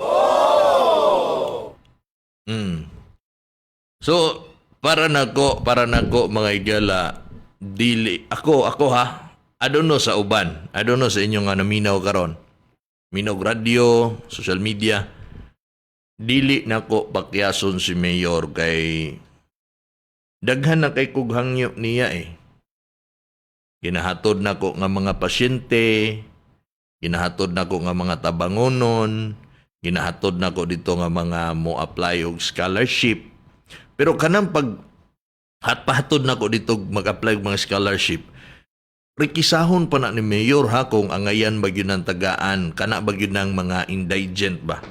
So, para nako, mga igala, dili, ako ha, I don't know sa uban, I don't know sa inyong nga naminaw karon. Minaw radio, social media, dili nako pakyason si Mayor kay daghan na kay kog hangyo niya eh. Ginahatod nako nga mga pasyente, ginahatod nako nga mga tabangonon, ginahatod nako dito nga mga mo apply og scholarship. Pero kanang pag hatpahatod nako dito mag-apply og mga scholarship, rikisahon pa na ni Mayor ha kung angayan ba gyud ang tagaan, kana ba gyud ng mga indigent ba?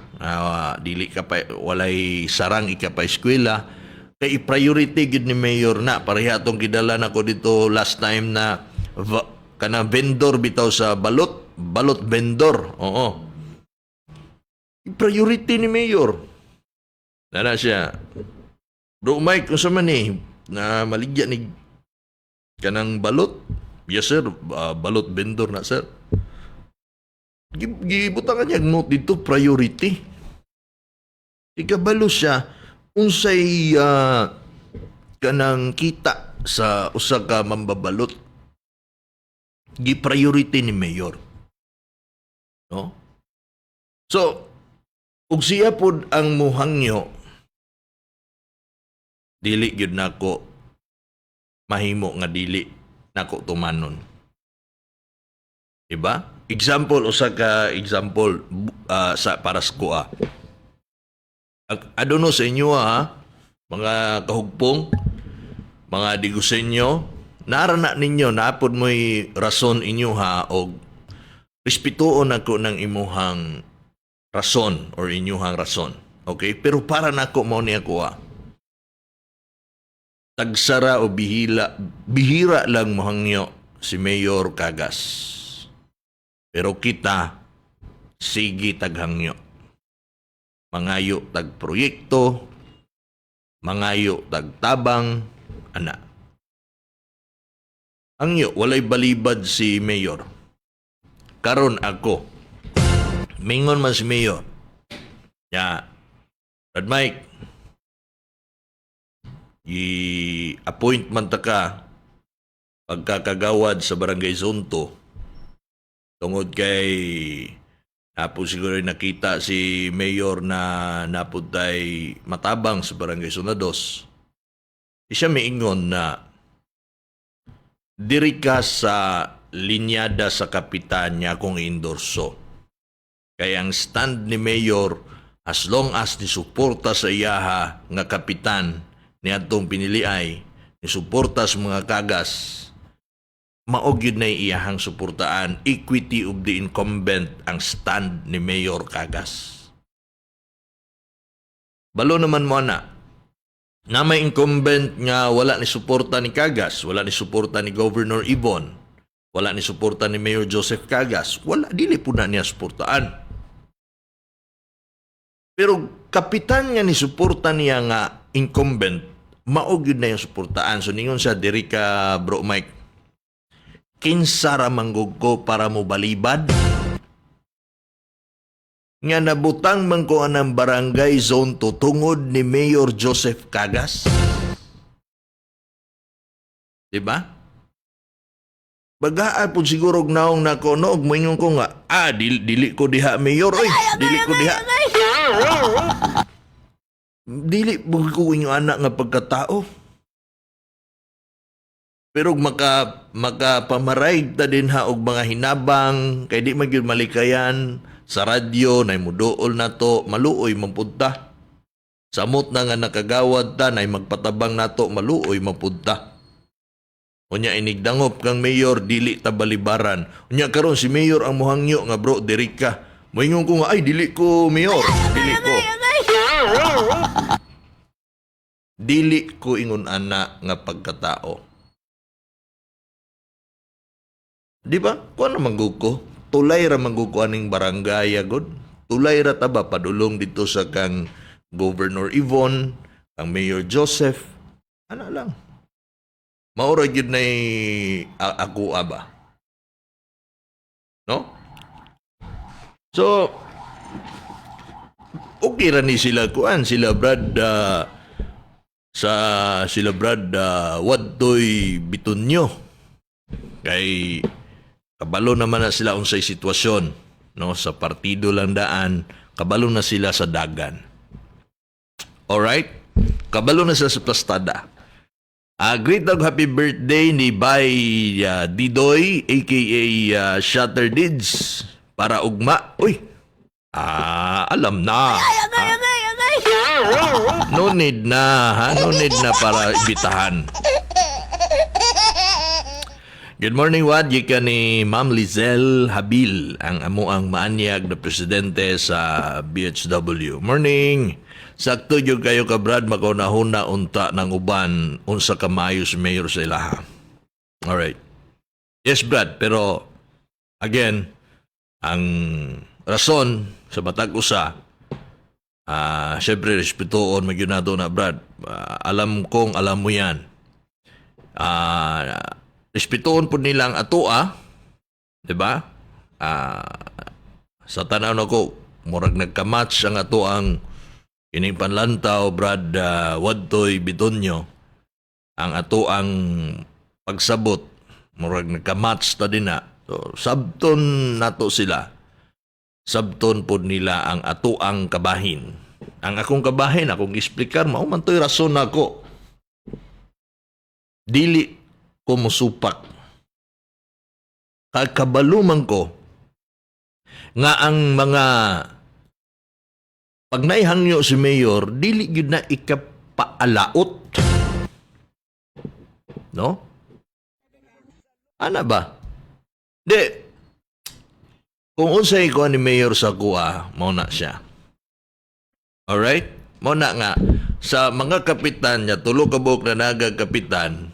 Dili ka pa, walay sarang ika pa eskwela, kay i-priority gyud ni Mayor na. Pareha atong gidala nako dito last time na kana vendor bitaw sa balot, balot vendor. Oo. I-priority ni Mayor. Nana siya. "Bro Mike, unsa man ni na maligya ni kanang balot?" "Yes sir, balot vendor na, sir." Gibutangan niya note dito, priority. Ikabalo siya unsay kanang kita sa usa ka mambabalot. Gi-priority ni Mayor. No? So, ug siya pod ang muhangyo, dili gyud nako mahimo nga dili nako tumanon. Diba? Example, usa ka example sa para sa kuha. I don't know sa inyo ha, mga kahugpong, mga digusenyo, nara na ninyo, naapod mo'y rason inyo ha, og respetuon ako ng imuhang rason or inyuhang rason. Okay? Pero para nako mao ni ako ha. Tagsara o bihila, bihira lang mohangyo si Mayor Cagas. Pero kita, sige taghangyo. Mangayo tag proyekto, mangayo tag tabang, ana. Angyo, walay balibad si Mayor. Karon ako, Mingon man si Mayor. Ya, Brad Mike, i-appoint man ta ka pagkakagawad sa Barangay Zone 2 tungod kay napo siguro nakita si Mayor na napuntay matabang sa Barangay Zona 2. Siya miingon na diri ka sa linyada sa kapitan niya kung endorso. Kaya ang stand ni Mayor, as long as ni suporta sa iyaha nga kapitan ni atong piniliay, ni suporta sa mga Kagas, mao gyud na iyahang suportaan. Equity of the incumbent ang stand ni Mayor Kagas. Balo naman mo na may incumbent nga wala ni suporta ni Kagas, wala ni suporta ni Governor Yvonne, wala ni suporta ni Mayor Joseph Kagas, wala, dili po na niya suportaan. Pero kapitan nga ni suporta niya nga incumbent, mao gyud na yung suportaan. So ningon siya, "Diri ka, Bro Mike." Kinsa ra manggug ko para mo balibad? Nga nabutang man ko anang Barangay Zone 2 tungod ni Mayor Joseph Cagas? Diba? Bagaa po siguro og naong nako, no, og moingon ko nga, dili, dili ko diha, Mayor, oy, dili ko diha. Dili mo ko inyo anak nga pagkatao. Pero og makapamaray ta din ha og mga hinabang kay di man gyud malikayan sa radyo nay muduol na to, maluoy mapunta. Samot na nga nakagawad ta nay magpatabang nato, maluoy mapunta. Unya inigdangop kang Mayor, dili ta balibaran. Unya karon si Mayor ang muhangyo nga, "Bro, diri ka." Moingon ko nga, "Ay, dili ko, Mayor, dili ko." Dili ko ingon ana nga pagkatao. Di ba? Kuan na manggug ko. Tulay ra manggug ko aning barangay agod. Tulay ra ta ba padulong dito sa kang Governor Yvonne, kang Mayor Joseph. Ana lang. Maura gyud nay ako aba. No? So, okay ra ni sila kuan, sila Brad sa sila Brad Wadtoy Bitunyo. Kay kabalo naman na sila unsay sitwasyon, no, sa partido lang daan, kabalo na sila sa dagan. Alright? Kabalo na sila sa plastada. Great dog, happy birthday ni Bay Didoy aka Shutter Dids para ugma. Uy. Alam na. Ah, no need na, ha? No need na para ibitahan. Good morning, Wad. Gikan ni Ma'am Lizelle Habil, ang amuang maanyag na presidente sa BHW. Morning! Sakto gyud kayo ka, Brad, makaunahuna unta ng uban unsa ka maayo si Mayor sa ilaha. Alright. Yes, Brad, pero again, ang rason sa matag usa, syempre respetuon man gyud nato na, Brad. Alam kong alam mo yan. Respetuon po nila ang atoa, 'di ba? Sa tanaw nako, murag nagka-match ang ato ang kining panlantaw, Brad Wadtoy Bitonyo, ang ato ang pagsabot, murag nagka-match ta din na. So, sabton nato sila. Sabton pod nila ang ato ang kabahin. Ang akong kabahin, akong explicar, mao man to'y rason nako. Dili ko musupak. Kakabalo man ko nga ang mga pag naihangyo si Mayor, dili gyud na ikapaalaot. No? Ana ba? Di. Kung unsay ko ni Mayor sa kuha, mao na siya. Alright? Mao na nga, sa mga kapitan niya, tulo ka buok na naga kapitan,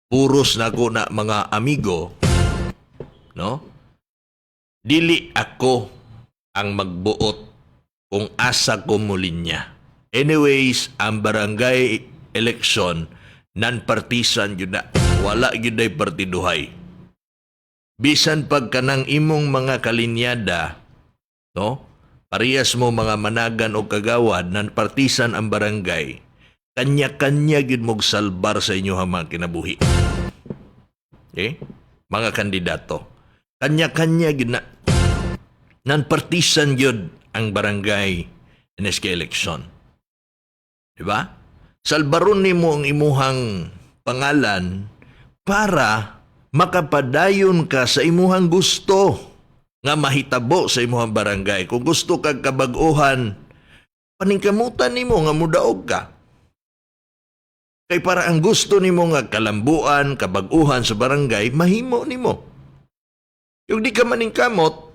puros na ko na mga amigo, no? Dili ako ang magbuot kung asa ko mulinya. Anyways, ang barangay election, non-partisan yun na. Wala yun ay partiduhay. Bisan pag kanang imong mga kalinyada, No? Parehas mo mga managan o kagawad nan partisan ang barangay. Kanya-kanya gyud mog salbar sa inyo mga kinabuhi. Okay? Mga kandidato. Kanya-kanya gyud na nan partisan gyud ang barangay NSK election. Di ba? Salbaron nimo ang imuhang pangalan para makapadayon ka sa imuhang gusto nga mahitabo sa imuhang barangay. Kung gusto kag kabag-ohan, paningkamutan nimo nga mudaog ka. Kay para ang gusto nimo nga kalambuan, kabag-uhan sa barangay, mahimo nimo. Yung di ka maningkamot,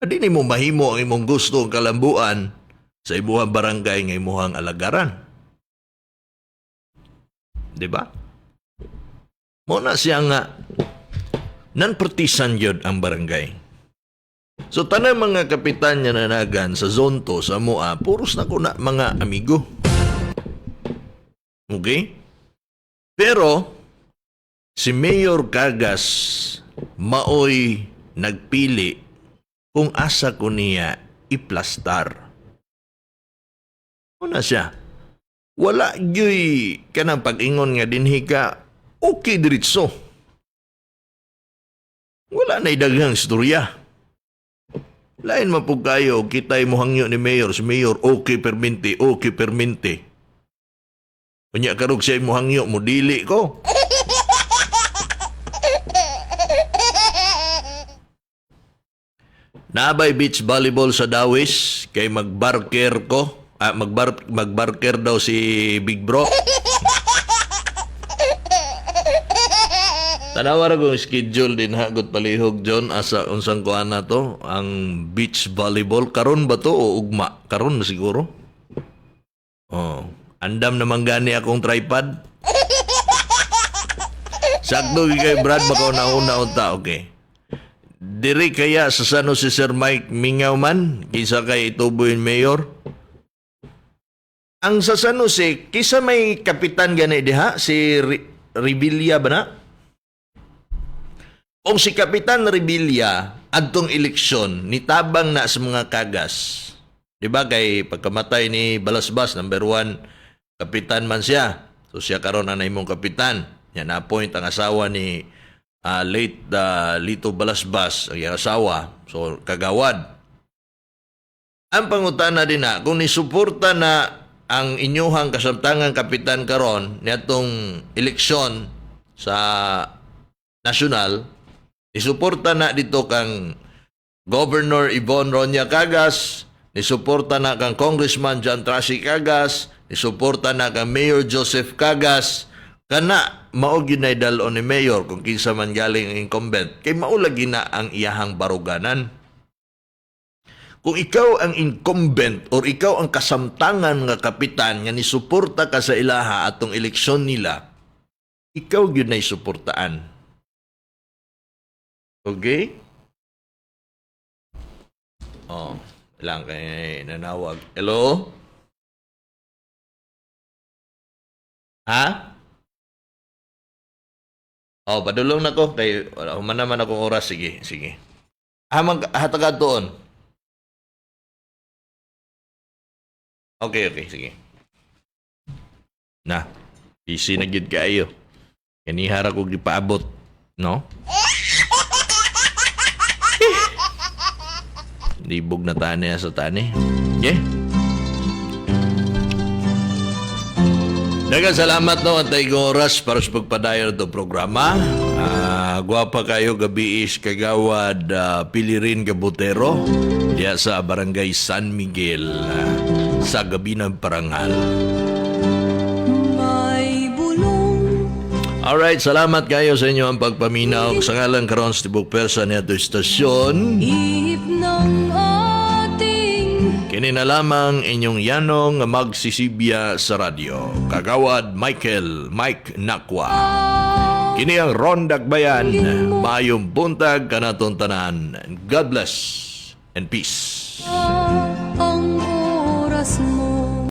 adi nimo mahimo ang imong gusto ang kalambuan sa imuhang barangay nga imuhang alagaran. Di ba? Mo na siya nga non-partisan yun ang barangay. So tanang mga kapitan nga nanagan sa Zone 2 sa Moa, puros na ko na mga amigo. Okay? Pero si Mayor Cagas maoy nagpili kung asa ko niya iplastar. Una siya. Wala gyuy kanang pag-ingon nga dinhi ka, okay diretso. Wala na daghang istorya. Lain man po kayo, kita'y mohangyo ni Mayor, si Mayor, okay perminti, okay perminti. Unya karog siya mohangyo, mo dili ko. Nabay beach volleyball sa Dawis, kay magbarker ko. Ah, magbarker daw si Big Bro. Tanawa ra kong schedule din hagot palihog John asa unsang kuan na to ang beach volleyball karon ba to o ugma? Karon na siguro. Oh, andam naman gani akong tripod. Sakto gyud kay Brad makauna-una unta, okay. Diri kaya sa San Jose Sir Mike mingaw man kinsa kay ituboy mayor? Ang sa San Jose, kisa may kapitan gani diha si Revilla ba na? Kung si Kapitan Revilla adtong eleksyon nitabang na sa mga kagas. Di ba kay pagkamatay ni Balasbas number 1 kapitan man siya. So siya karon ang imong kapitan. Yan na-appoint ang asawa ni late Lito Balasbas ang iyang asawa. So kagawad. Ang pangutana din na kung nisuporta na ang inyuhang kasamtangang kapitan karon niadtong eleksyon sa national, nisuporta na dito kang Governor Yvonne Roña Cagas, nisuporta na kang Congressman John Tracy Cagas, nisuporta na kang Mayor Joseph Cagas, kana mao gyud nay dal-on ni Mayor kung kinsa man galing ang incumbent, kay mao lagi na ang iyahang baruganan. Kung ikaw ang incumbent or ikaw ang kasamtangan nga kapitan nga nisuporta ka sa ilaha atong eleksyon nila, ikaw gyud nay suportaan. Okay? Oh, lang kay nanawag. Hello? Ha? Oh, padulong na ko kay wala human naman akong oras. Sige, sige. Ah, mag hatagad doon. Okay, okay, sige. Na, busy na gyud kaayo. Kanihara ko gipaabot, no? Libog na tani sa tani. Okay? Daghang salamat no antay kong oras para sa pagpadayon ng programa. Gwapa kayo gabi is kagawad Pilirin Gabutero diya sa Barangay San Miguel sa gabi ng Parangal. May bulong. Alright, salamat kayo sa inyo ang pagpaminaw. Sa ngalan karon sa tibok persa niya istasyon. Ihip ng ating Kini na lamang inyong yanong magsisibya sa radyo. Kagawad Michael Mike Nakwa. Kini ang Ron Dakbayan. Mayong buntag kanaton tanan. God bless and peace.